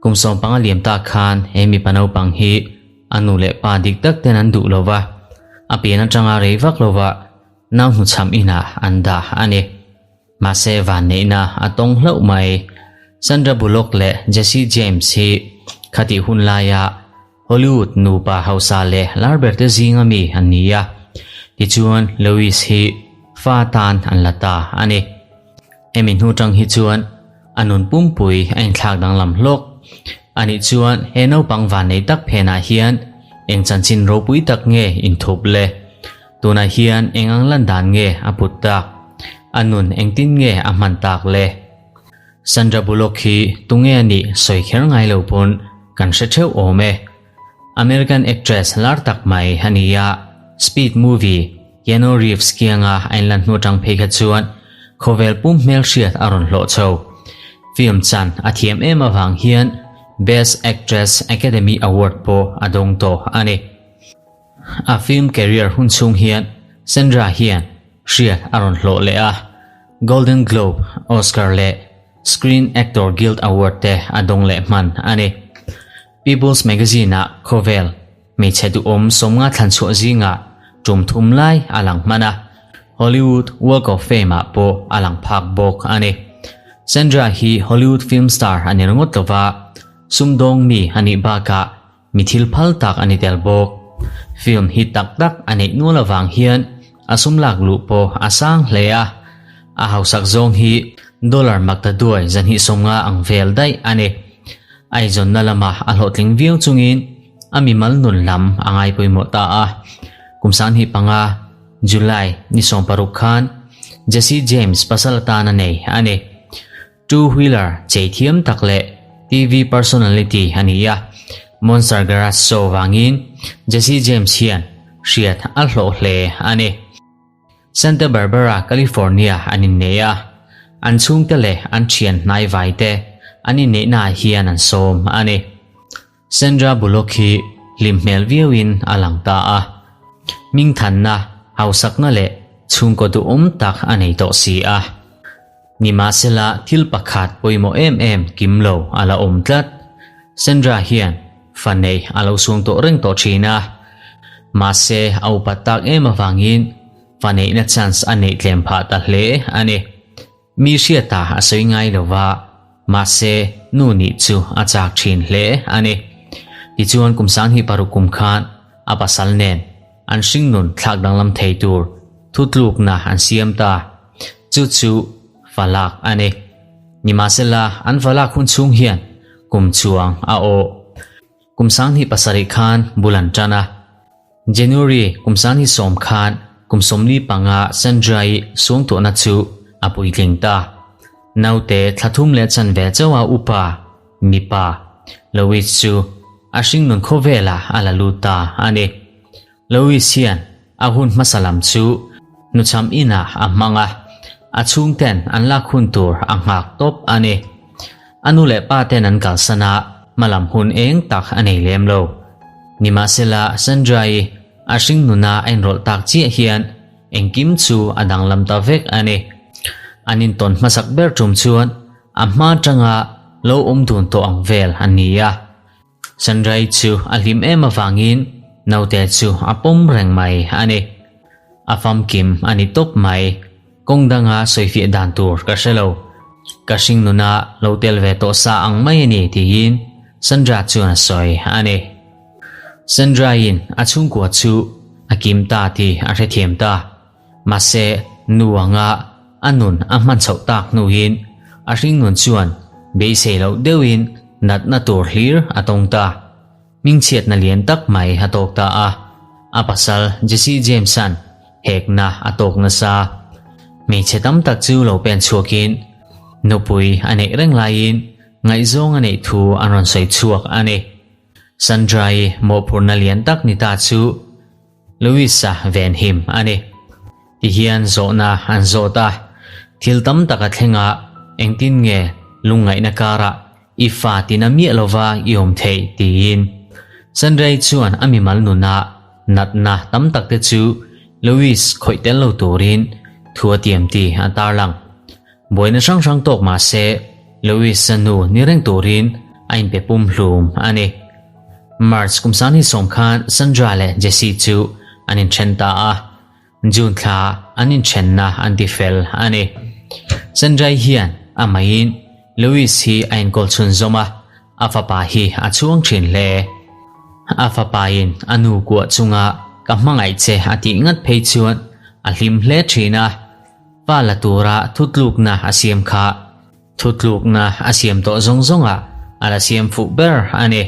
Kum sawmpanga liam tak khan he mipa naupang hi a nu leh pa dik tak ten an duh lova, a pian atanga rei vak lova nau hnuchham inah an dah a ni. Mahse vanneihna a tawng hlauh mai. Sandra Bullock leh Jesse James hi khatih hun laia Hollywood nupa hausa leh lar berte zinga mi an ni a, tichuan Louis hi fa tan an la ta a ni. Hemi hnu tang hi chuan a nun pumpui a inthlak danglam hlawk. Anih chuan he naupang vannei tak phenah hian eng chanchin ropui tak nge inthup le? Tunah hian eng ang lan dan nge a put tak? A nun engtin nge a hman tak le? Sandra Bullock hi tunge a nih sawi kher ngai lo pawn kan hre theuh awm e. American actress lar tak mai a ni a, Speed movie Keanu Reeves kianga a inlan hnu atang phei kha chuan khawvel pum hmelhriat a rawn hlawh chho. Film chan a thiam em avang hian Best Actress Academy Award pawh a dawng tawh a ni. A film career hun chhung hian Sandra hian hriat a rawn hlawh leh a, Golden Globe, Oscar leh Screen Actor Guild Award te a dawng leh hman a ni. People's Magazine-ah khawvel hmeichhe duhawm 50 thlanchhuah zingah tum thum lai a lang hman a, Hollywood Walk of Fame-ah pawh a lang phak bawk a ni. Sandra hi Hollywood film star a ni ringawt lova, sumdawng mi a nih bakah Mi thil phal tak a ni tel bawk. Film hi tak tak a neih nual avang hian a sum lak luh pawh a sang hle a. A hausak zawng hi dollar makta duai zahnih 50 ang vel daih a ni. Aizawnna lama a hlawhtling viau chungin a mimal nun lam a ngai pawimawh ta a. Kum 25, July ni 16 khan Jesse James pasal atan a nei a ni. Two wheeler chei thiam tak leh TV personality a ni a, Monster Garage show vangin Jesse James hian hriat a hlawh hle a ni. Santa Barbara, California an innei a, an chhungte leh an thian hnaivai te an inneihnaah hian an sawm a ni. Sandra Bullock hi hlim hmel viauin a lang ta a, hmingthanna, hausakna leh chhungkaw duhawm tak a nei tawh si a. Nimahsela thil pakhat pawimawh em em kim lo a la awm tlat. Sandra hian fa nei a lo suang tawh reng tawh thin a, mahse a upat tak em avangin fa neihna chance a neih tlem phah ta hle a ni. Mi hriata a sawi ngai lo va, mahse nu nih chu a chak thin hle a ni. Tichuan kum 26 kum khan a pasal nen an hringnun thlak danglam thei tur thutlukna an siam ta. Chu chu falak a ni. Nimahsela an falak hun chhung hian kum chuang a awh. Kum 27 khan bul an tan a. January kum 2010 khan kum 45 Sandra-i suangtuahna chu a puitling ta. Naute thla thum leh chanve chauha upa, mipa, Louis chu a hringnun khawvelah a la lut ta a ni. Louis hian a hun hmasa lam chu hnuchham inah a hmang a, a chhungten an lak hun tur a nghak tawp a ni. A nu leh pa ten an kalsan a, hmalam hun eng tak a nei lem lo. Nimahsela Sandra-i a hringnuna a inrawlh tak chiah hian engkim chu a danglam ta vek a ni. An intawn hmasak ber tum chuan a hma atanga lo awm dun tawh ang vel a ni a. Sandra-i chu a hlim em avangin naute chu a pawm reng mai a ni. A famkim a ni tawp mai. Kawng danga sawifiah dan tur ka hre lo. Ka hringnuna lo tel ve tawh sa ang mai a ni tiin Sandra chuan a sawi a ni. Sandra-in a chhungkua chu a kim ta tih a hrethiam ta. Mahse, nu anga a nun a hman chhoh tak hnuin a hringnun chuan beisei loh deuhin natna tur hlir a tawng ta. Hmingchhiatna lian tak mai a tawk ta a, a pasal Jesse James-a'n hekna a tawk nasa. Hmeichhe tam tak chu lo pen chhuakin nupui a neih reng laiin ngaihzawng a neih thu an rawn sawi chhuak a ni. Sandra-i mawhphurhna lian tak ni ta chu Louis-a venhim a ni. Tihian zawhna an zawt a, thil tam tak a thleng a, engtin nge lungngaihna karah i fa tina miah lova i awm theih tiin. Sandra-i chuan a mimal nunah natna tam tak te chu Louis khawih tel lo turin thu a tiam tih a tarlang. Buaina hrang hrang tawk mah se. Louis-a nu ni reng turin a inpe pumhlum a ni. March kum sang ni sawm khan Sandra leh Jesse chu an inthen ta a, June thla an inthenna an ti fel a ni. Sandra-i hian amaiin Louis hi a enkawl chhunzawm a, a fapa hi a chhuang thin hle. A fapain a nu kuah chunga ka hmangaih che a tih ngat phei chuan a hlim hle thin a, fa la tura thutlukna a siam kha thutlukna a siam tawh zawng zawngah a la siam fuh ber a ni.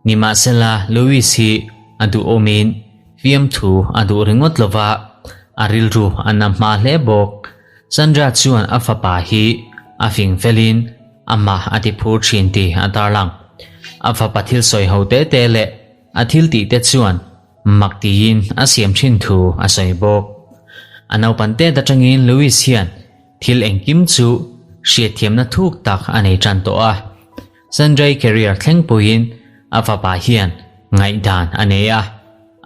Nimahsela Louis hi a duhawmin fiamthu a duh ringawt lova, a rilru a na hma hle bawk. Sandra chuan a fapa hi a fing felin amah a ti phur thin tih a tarlang. A fapa thil sawi ho te te leh a thil tih te chuan mak tiin a siam thin thu a sawi bawk. A naupan tet atangin Louis hian thil engkim chu hriatthiamna thuk tak a nei tan tawh a. Sanjay career thleng pawhin a fapa hian ngaihdan a nei a,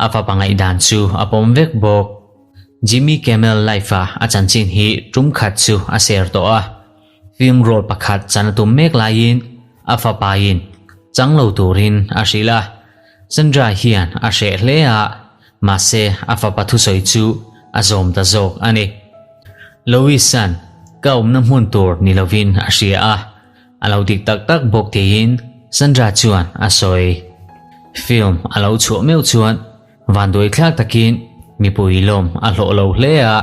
a fapa ngaihdan chu a pawm vek bawk. Jimmy Kimmel Live-a a chanchin hi tum khat chu a share tawh a, film role pakhat chan a tum mek laiin a fapain chang lo turin a hrilh a. Sanjay hian a hreh hle a, mahse a fapa thusawi chu a zawm ta zawk a ni. Louis-a'n ka awmna hmun tur ni lovin a hria a. A lo dik tak tak bawk tiin Sandra chuan a sawi. Film a lo chhuah meuh chuan vanduai thlak takin mipui lawm a hlawh lo hle a.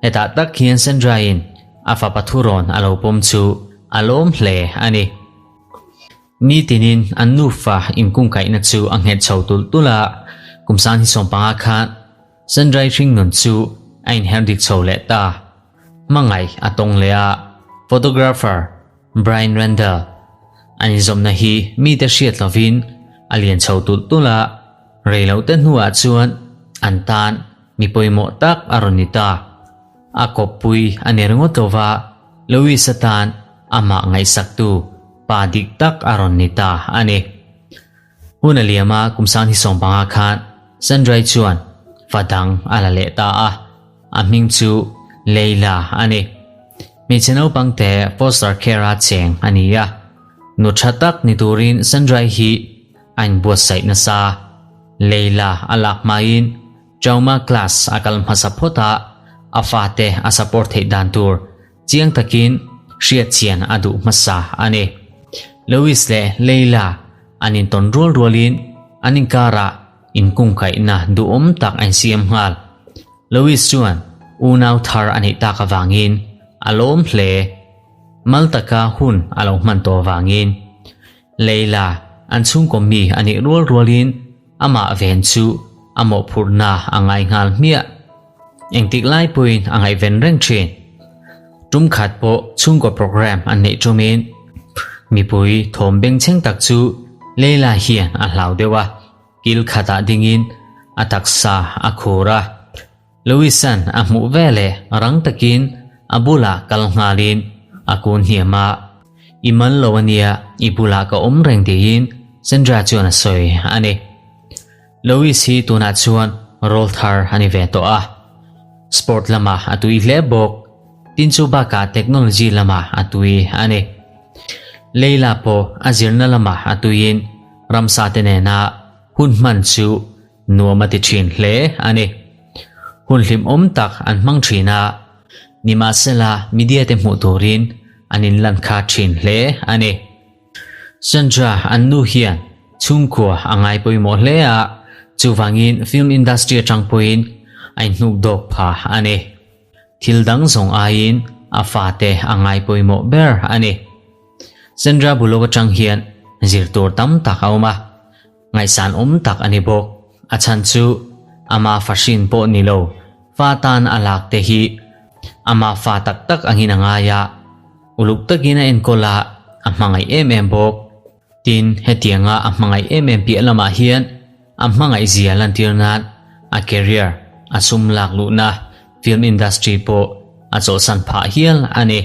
Hetah tak hian Sandra-in a fapa thurawn a lo pawm chu a lawm hle a ni. Nitinin an nufa inkungkaihna chu a nghet chho tulh tulh a, kum 2015 khan Sandra-i hringnun chu a inher dik chho leh ta. Hmangaih a tawng leh a, photographer Brian Randall an inzawmna hi mite hriat lovin a lian chho tulh tulh a, rei lo te hnuah chuan an tan mi pawimawh tak a rawn ni ta. A kawppui a ni ringawt lo va, Louis-a tan amah ngaihsaktu pa dik tak a rawn ni ta a ni. Hun a liam a, kum 2015 khan Sandra-i chuan fa dang a la leh ta a, a hming chu Leila a ni. Hmeichhe naupang te foster care-a cheng a ni a, nu tha tak ni turin Sandra-i hi a inbuatsaih nasa. Leila a lak hmain trauma class a kal hmasa phawt a, a fate a support theih dan tur Chiang takin hriatchian a duh hmasa a ni. Louis leh Leila an intawn rual rualin an inkarah inkungkaihna duhawm tak a insiam nghal. Louis chuan unau thar a neih tak avangin a lawm hle. Mal taka hun a lo hman tawh avangin Leila an chhungkaw mi a nih rual rualin amah ven chu a mawhphurhna a ngai nghal hmiah. Engtik lai pawhin a ngaihven reng thin. Tum khat pawh chhungkaw program an neih tumin mipui thawm bengchheng tak chu Leila hian a hlau deuh a, kil khatah dingin a taksa a khur a. Louisa'n a hmuh veleh rang takin a bulah kal nghalin a kun hniam a, I man lo ania, i bulah ka awm reng tiin Sandra chuan a sawi a ni. Louis hi tunah chuan role thar a ni ve tawh a, sport lamah a tui hle bawk, tin chu bakah technology lamah a tui a ni. Leila pawh a zirna lamah a tuiin ramsa te nena hun hman chu nuam a ti thin hle a ni. Hun hlimawm tak an hmang thin a, nimahsela media te hmuh turin an inlan kha thin hle a ni. Sandra an nu hian chhungkua a ngai pawimawh hle a, chuvangin film industry atang pawhin a inhnuk dawk pha a ni. Thil dang zawng aiin a fate a ngai pawimawh ber a ni. Sandra Bullock atang hian zir tur tam tak a awm a, ngaihsan awm tak a ni bawk. A chhan chu ama fa hrin pawh ni lo, fa tan a lak te hi ama fa tak tak angin a ngai a. Uluk takin a enkawl a, a hmangaih em em bawk. Tin, hetianga a hmangaih em em piah lamah hian a hmangaih zia lantir nan a career, a sum lak luhna, film industry pawh a chawlhsan phah hial a ni.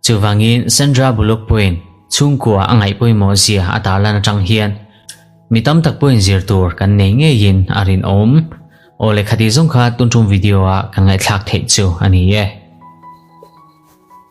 Chuvangin Sandra Bullock pawhin chhungkua a ngaih pawimawh zia a tarlan atang hian mi tam tak pawhin zir tur kan nei ngeiin a rinawm. Aw lehkha tih zawng kha tun tum video ah kan ngaihthlak theih chu a ni e.